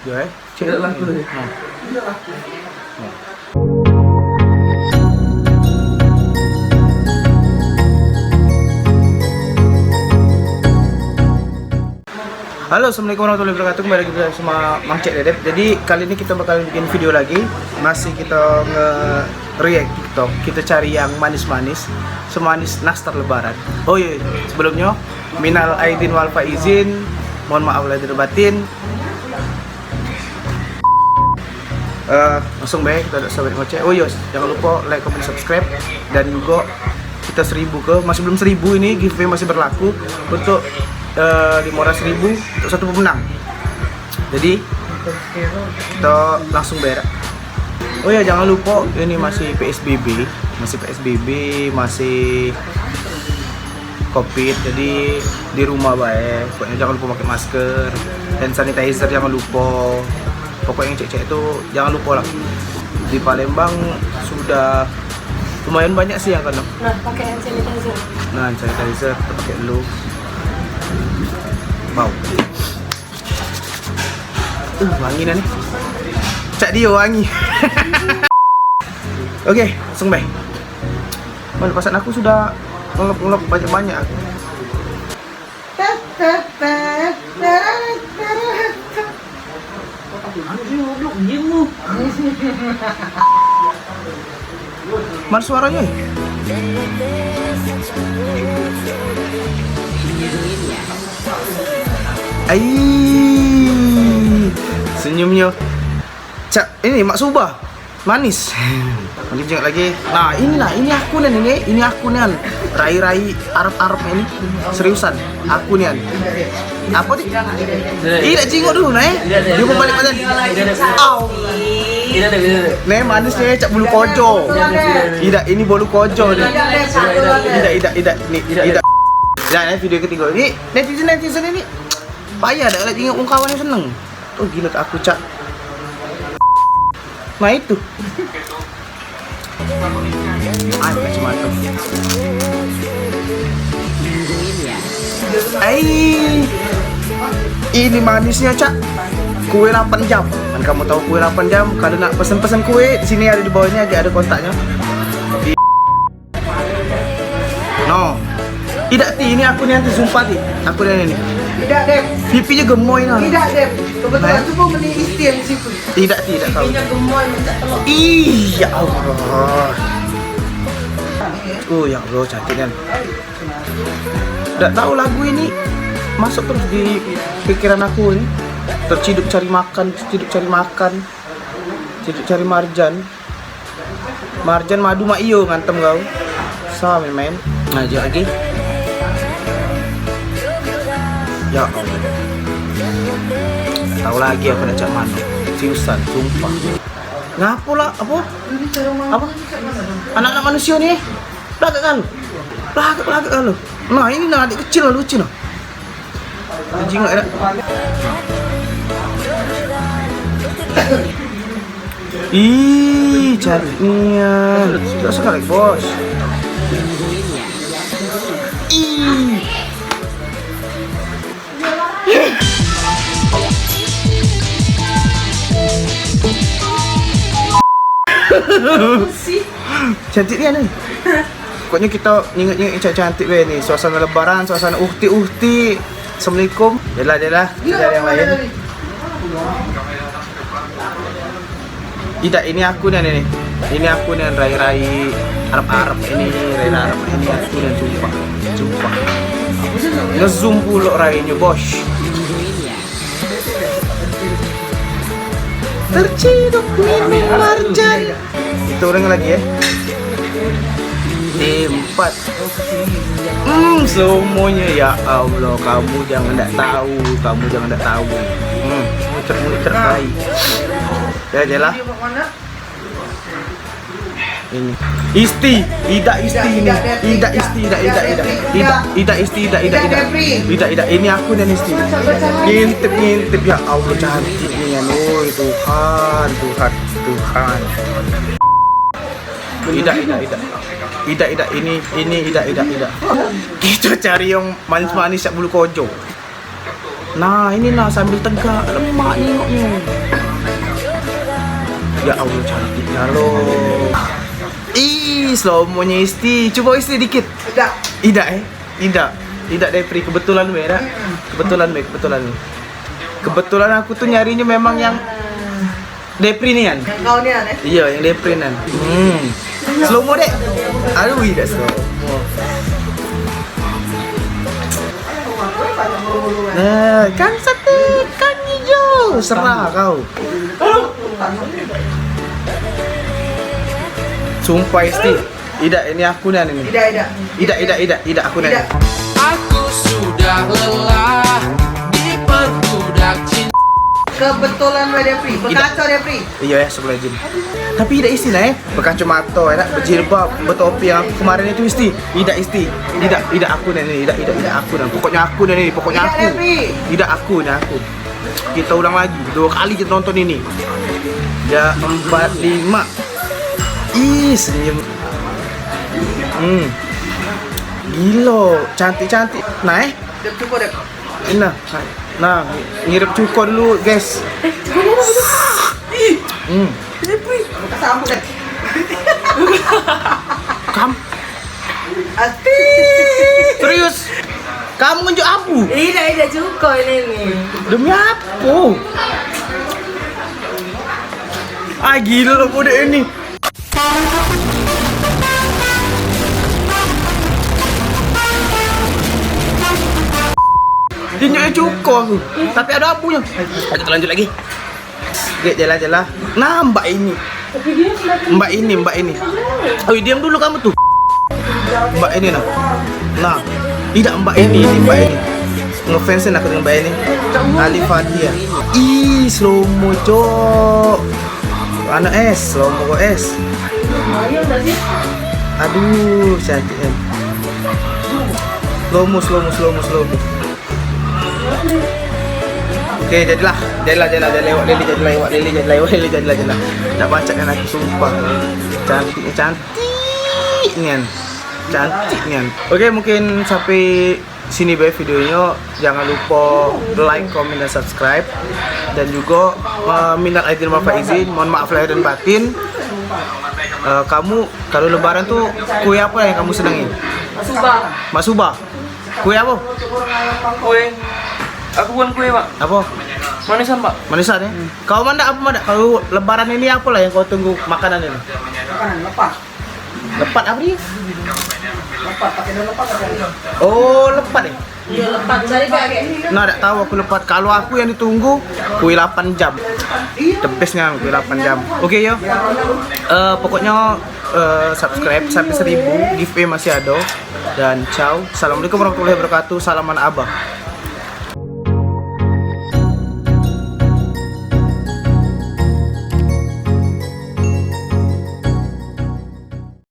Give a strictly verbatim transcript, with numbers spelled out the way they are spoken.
Yo, eh. Cek. Tidak laku. Nah. Halo, assalamualaikum warahmatullahi wabarakatuh. Kembali lagi bersama Mang Cek Dedep. Jadi kali ini kita bakal bikin video lagi. Masih kita nge-react TikTok. Kita cari yang manis-manis, semanis nastar Lebaran. Oh iya, sebelumnya minal aidin wal faizin. Mohon maaf lahir dan batin. Eh, langsung bae kita dak sabar ngoceh. Oh iya, jangan lupa like, comment, subscribe, dan juga kita seribu ke, masih belum seribu ini, giveaway masih berlaku untuk eh, lima ratus ribu untuk satu pemenang. Jadi kita langsung berak. Oh ya, jangan lupa ini masih P S B B, masih P S B B, masih covid, jadi di rumah bae. Pokoknya jangan lupa pakai masker, hand sanitizer jangan lupa. Pokoknya cek-cek itu jangan lupa lah. Di Palembang sudah lumayan banyak sih yang kena. Nah, pakai hand sanitizer. Nah, hand sanitizer kita pakai dulu. Wow. Uh, wangi dah ni. Cak Dio wangi. Oke, langsung bae. Mana pasal aku sudah ngelop-ngelop banyak-banyak aku. Mana suaranya? Ai, senyumnya. Cak, ini Mak Subah. Manis. Nanti jenguk lagi. Nah, ini nah, ini aku nih, ini, ini aku nih. Rai-rai Arab-Arab ini. Seriusan, aku nih. Apa nih? Ih, dak jingok dulu nah. Dia mau balik badan. Au. Nih manis nih, cak bulu kojo. Idak, ini bulu kojo nih. Idak, idak, idak. Nih, idak. Nah, ini video ketiga. Ini netizen, netizen ini payah dak lagi jingok wong kawan yang seneng. Oh, gila aku, cak. Nah, itu. Ai, macam-macam. Ai. Ini manisnya, cak. Kue delapan jam. Kan kamu tahu kue delapan jam, kalau nak pesen-pesen kue, di sini ada di bawah ini, lagi ada kontaknya. No. Idak ti, ini aku ni nanti sumpah ti. Aku ni ni. Idak, Dep. Pipi je gemoy nah. Idak, Dep. Kebetulan tu pun meni isti yang di situ. Idak ti, idak tahu. Pipinya gemoy, mencak telok. Iya Allah. Oh ya Allah, cantik kan. Dak tahu lagu ini masuk terus di pikiran aku ni. Terciduk cari makan, terciduk cari makan. Terciduk cari Marjan. Marjan madu mak iyo ngantem kau. Sa main-main. Ngajak lagi. Ya Allah. Tahu lagi aku nak cak mano. Seriusan, sumpah. Ngapo lah? Apa? Apa? Anak-anak manusia ni. Lagak kan? Lagak, lagak kan lu? Nah, ini nah adik kecil lah lucu nah. Jingok enak. Ih, cantik nian. Sudah sekali, Bos. Ih. Cantik nian ni. Pokoknya kita nyengok-nyengok yang cantik-cantik be ni. Suasana lebaran, suasana uhti-uhti. Assalamualaikum. Jelah, jelah. Kita cari yang lain. Idak, ini aku nian ini. Ini aku nian rai-rai Arab-Arab ini, rai-rai Arab ini aku nian sumpah. Sumpah. Ngezoom pulok rainyo, Bos. Terciduk minum Marjan. Itu orang lagi ya. Empat. Hmm, semuanya ya Allah, kamu jangan ndak tahu, kamu jangan ndak tahu. Hmm, muter-muter tai. Ya jelah. Ini. Isti, idak isti ini. Idak isti, idak, idak, idak. Idak, idak isti, idak, idak, idak. Idak, idak. Ini aku dan isti. Ngintip, ngintip. Ya Allah, cantik nian. Oi, Tuhan, Tuhan, Tuhan. Idak, idak, idak. Idak, idak. Ini, ini idak, idak, idak. Kita cari yang manis-manis sak bulu kojo. Nah, ini nah sambil tegak, lemak nengoknyo. Ya Allah, cantiknyo lo. Ih, slow-mo-nyo Isti. Coba Isti dikit. Idak. Idak, eh? Idak. Idak, Depri. Kebetulan be, dak? Kebetulan be, kebetulan. Kebetulan aku tuh nyarinyo memang yang Depri nian. Kau nian, eh? Iyo, yang Depri nian. Hmm. Slow-mo, Dek. Aduh, idak slow-mo. Nah, kan sate, kan ijo. Serah kau. Sumpah, Isti. Idak, ini aku nian ini. Idak, idak. Idak, idak, idak, idak, aku nian. Idak. Aku sudah lelah diperbudak cinta. Kebetulan be, Depri. Idak. Bekaco, Depri. Iyo ya, sebelah jin. Tapi idak Isti nah, eh. Bekacomato, enak, bejilbab, betopi yang aku kemarin itu Isti. Idak Isti. Idak, idak aku nian ini. Idak, idak, idak aku nian. Pokoknyo aku nian ini. Pokoknyo aku. Idak, Depri. Idak aku nian aku. Kita ulang lagi. Dua kali kita nonton ini. Ya, empat, lima. Ih, senyum. Hmm. Gilo, cantik-cantik. Nah, eh. Dep, cukup, Dep. Nah, nah, ngirep cuko dulu, guys. Hmm. Kam. Serius? Kamu ngenjuk abu? Idak, idak, cuko ini nih. Demi apa? Ah, gilo lo budak ini. Tunjuknyo cuko aku. Tapi ado abunyo. Kita lanjut lagi. Gek, jelah, jelah. Nah, mbak ini. Mbak ini, mbak ini. Oh, diam dulu kamu tuh. Mbak ini nah. Nah, idak mbak ini, ini mbak ini. Ngefansin aku dengan mbak ini. Alif Fathia. Ih, slow-mo, cok. Anu es, slow-mo kok es. Aduh, cantik em. Slow-mo, slow-mo, slow-mo, slow-mo. Oke, jadilah, jadilah, jadilah, jadilah, iwak lele, jadilah, iwak lele, jadilah, iwak lele, jadilah, jadilah. Nak pacak dengan aku, sumpah. Cantiknyo, cantik nian. Cantik nian. Oke, mungkin sampai sini be videonyo. Jangan lupa like, comment, dan subscribe. Dan juga, eh, minal aidin wal faizin, mohon maaf lahir dan batin. Eh, kamu kalau lebaran tuh kue apa yang kamu senangi? Masuba. Masuba. Kue apa? Kue. Aku bukan kue, Pak. Apa? Manisan, Pak. Manisan ya? Kau mandak apa mandak? Kalau lebaran ini apalah yang kau tunggu makanan ini? Makanan lepat. Lepat apa dia? Lepat, pakai daun lepat apa? Oh, lepat ya? Iyo, lepat. Cari pakai. Nah, dak tahu aku lepat. Kalau aku yang ditunggu kue lapan jam. The best nian kue lapan jam. Oke yo. Eh, pokoknyo, eh, subscribe sampai seribu, giveaway masih ada. Dan ciao. Assalamualaikum warahmatullahi wabarakatuh. Salam anak abah.